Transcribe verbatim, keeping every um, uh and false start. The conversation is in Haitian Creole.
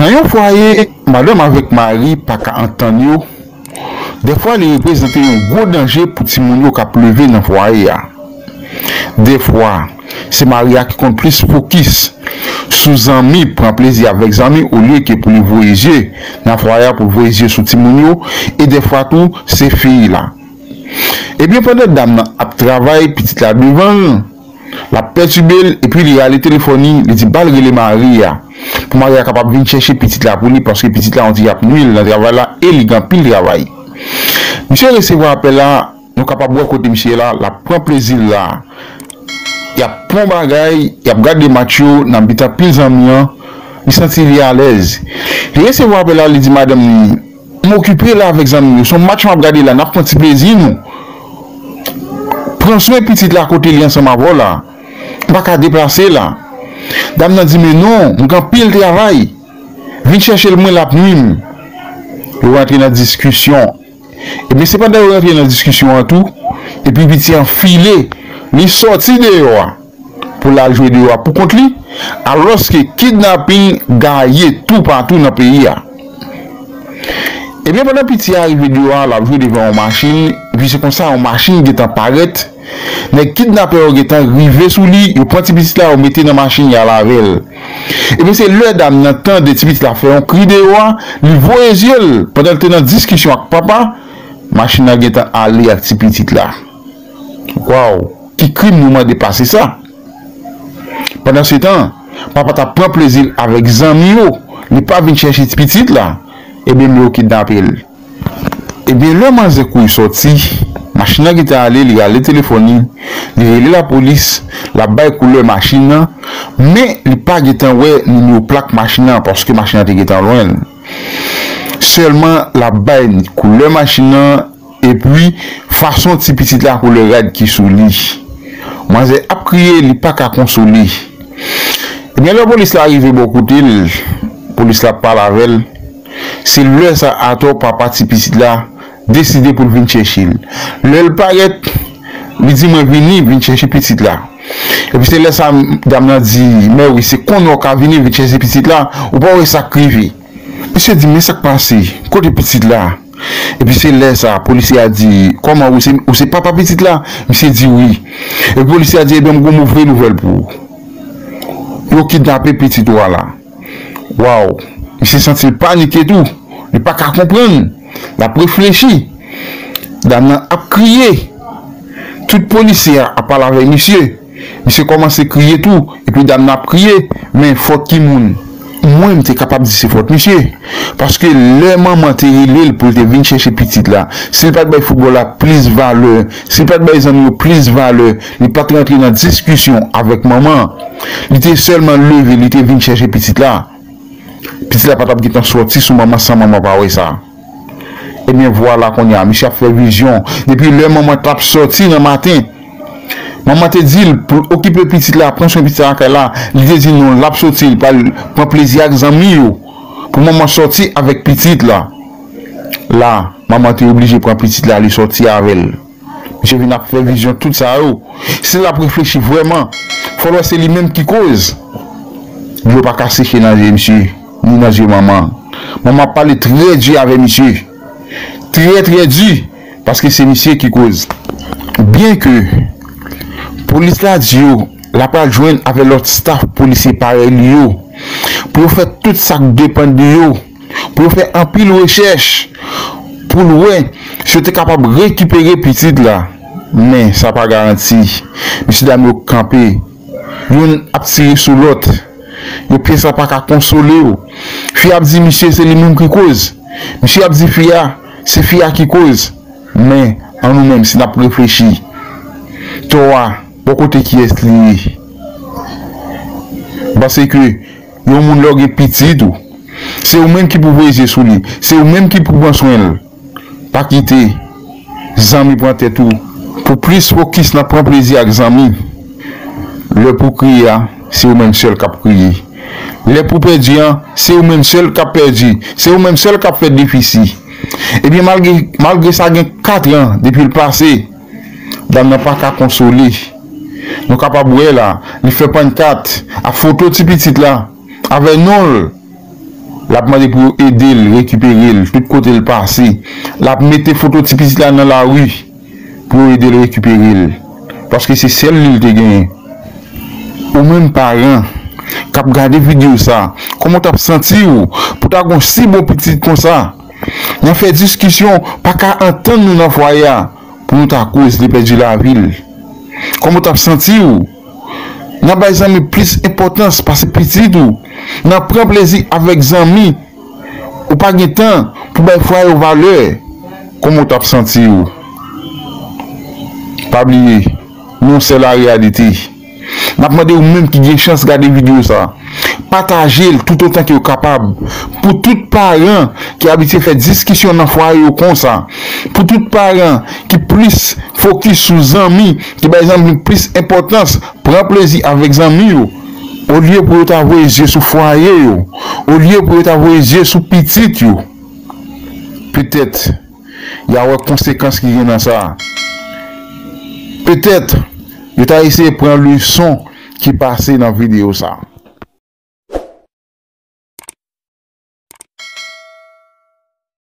Nan yon fwaye, madanm avèk mari pa ka antann yo, dèfwa li reprezante yon gwo danje pou timoun yo k ap leve nan fwaye a. Dèfwa, se mari a ki konn plis fokis sou zanmi, pran plezi avèk zanmi olye ke pou li voye zye nan fwaye a, pou l voye zye sou timoun yo, e dèfwa tou, se fi la. Ebyen, pandan dam nan ap travay, pitit la devan l, l ap pètibe l, epi li rale telefòn li, li di ba l rele mari a, pou mari a kapab vin chèche pitit la pou li, paske pitit la on ti ap nwi l nan travay la, e li gen anpil travay. Misye resevwa apèl la, nou kapab wè kote misye la, l ap pran plezi l la. Y ap pran bagay, y ap gade match yo nan mitan pil zanmi an, li santi li alèz. Li resevwa apèl la, li di madanm li, m okipe la avèk zanmi yo, se yon match m ap gade la, n ap pran ti plezi nou. Pran swen pitit la kote li ansanm avè w la. M pa ka deplase la. Dam nan di, men non, m gen anpil travay. Vin chèche l mwen, l ap nwi m. Yo rantre nan diskisyon. Ebyen, se pandan yo rantre nan diskisyon an tou, epi piti an file, li sòti deyò a pou l al jwe deyò a pou kont li, alòske kidnaping gaye toupatou nan peyi a. Ebyen, pandan piti a rive deyò a, l ap jwe devan yon machin, epi se konsa yon machin gentan parèt. Nèg kidnapè yo gentan rive sou li, yo pran ti pitit la, yo mete nan machin, y al avè l. Ebyen, se lè dam nan tande ti pitit la fè yon kri deyò a, li voye zye l, pandan l te nan diskisyon ak papa, machin nan gentan ale ak ti pitit la. Waw, ki krim nou mande pase sa? Pandansetan, papa t ap pran plezi l avèk zanmi yo, li pa vin chèche ti pitit la, ebyen, men yo kidnape l. Ebyen, lè manzè kouri sòti, machin nan gentan ale, li rale telefòn li, li rele lapolis, l ap bay koulè machin nan, men li pa gentan wè nimewo plak machin nan, paske machin nan te gentan lwen l. Sèlman, l ap bay koulè machin nan, epi fason ti pitit la koulè rad ki sou li. Manzè ap kriye, li pa ka konsole. Ebyen, lè polis la rive bò kote l, polis la ap pale avè l. Se lè sa atò papa ti pitit la deside pou l vin chèche l. Lè l parèt, li di, mwen vini, vin chèche pitit la. Epi se lè sa dam nan di, mè wi, se konnen w ka vini, vin chèche pitit la, ou pa wè sa k rive. Misye di, men sa k pase, kote pitit la? Epi se lè sa, polisye a di, kòman ou se, ou se papa pitit la? Misye di wi. Epi polisye a di, ebyen, m gon move nouvèl pou ou. Yo kidnape pitit ou a la. Waw, misye santi l panike tou. Li pa ka konprann. L ap reflechi. Dam nan ap kriye. Tout polisye a ap pale avèk misye. Misye kòmanse kriye tou. Epi dam nan ap kriye. Men fòt ki moun? Mwen, m te kapab di se fòt misye. Paske lè manman te rele l pou l te vin chèche pitit la, si l pa t bay foutbòl la plis valè, si l pa t bay zanmi yo plis valè, li pa t rantre nan diskisyon avèk manman. Li te sèlman leve, li te vin chèche pitit la. Pitit la pa t ap gentan sòti sou manman san manman pa wè sa. Ebyen, vwala kounye a, misye ap fè vizyon. Depi lè manman t ap sòti nan maten, manman te di l pou l okipe pitit la, pran swen pitit la lakay la. Li te di non, l ap sòti, l pral pran plezi ak zanmi yo. Pou manman sòti avèk pitit la. La, manman te oblije pran pitit la, li sòti avè l. Misye vin ap fè vizyon tout sa yo. Si l ap reflechi vrèman, fò l wè se li menm ki koz. Dlo pa ka seche nan zye misye, ni nan zye manman. Manman ap pale trè di avè misye. Trè, trè di, paske se misye ki koz. Byenke polis la di yo, l ap al jwenn avè lòt staf polisye parèy li yo, pou yo fè tout sa k depann de yo, pou yo fè anpil rechèch, pou l wè si yo te kapab rekipere pitit la. Men, sa pa garanti. Mesyedam yo kanpe, youn ap tire sou lòt. Yo pye sa pa ka konsole yo. Fi a ap di misye se li menm ki koz. Misye ap di fi a, se fi a ki koz. Men, an nou menm, si n ap reflechi, tò a, bò kote kiyès li ye? Paske yon moun lè w gen pitit ou, se ou menm ki pou voye zye sou li, se ou menm ki pou pran swen l. Pa kite zanmi pran tèt ou. Pou plis fokis nan pran plezi ak zanmi. Lè pou kriye a, se ou menm sèl k ap kriye. Lè pou pèdi an, se ou menm sèl k ap pèdi. Se ou menm sèl k ap fè defisi. Ebyen, malgre, malgre sa gen kat an depi l pase, dam nan pa ka konsole. Nou kapab wè la, li fè pannkat ak foto ti pitit la, avè non l. L ap mande pou yo ede l rekipere l tout kote l pase. L ap mete foto ti pitit la nan lari pou yo ede l rekipere l. Paske se sèl li l te genyen. Ou menm paran k ap gade videyo sa, kòman w t ap santi w pou ta gon si bon pitit konsa? Nan fè diskisyon, pa ka antann nou nan fwaye a pou nou ta koz li pèdi lavi l. Kòman w t ap santi w? Nan bay zanmi plis enpòtans pase pitit ou. Nan pran plezi avèk zanmi. Ou pa gen tan pou bay fwaye w valè. Kòman w t ap santi w? Pa bliye, nou se lareyalite. N ap mande ou menm ki gen chans gade videyo sa, pataje l toutotan ke w kapab. Pou tout paran ki abitye fè diskisyon nan fwaye yo konsa, pou tout paran ki plis fokis sou zanmi, ki bay zanmi plis enpòtans, pran plezi avèk zanmi yo, olye pou yo ta voye zye sou fwaye yo, olye pou yo ta voye zye sou pitit yo. Petèt, y a wè konsekans ki gen nan sa. Petèt, yo ta eseye pran leson ki pase nan videyo sa.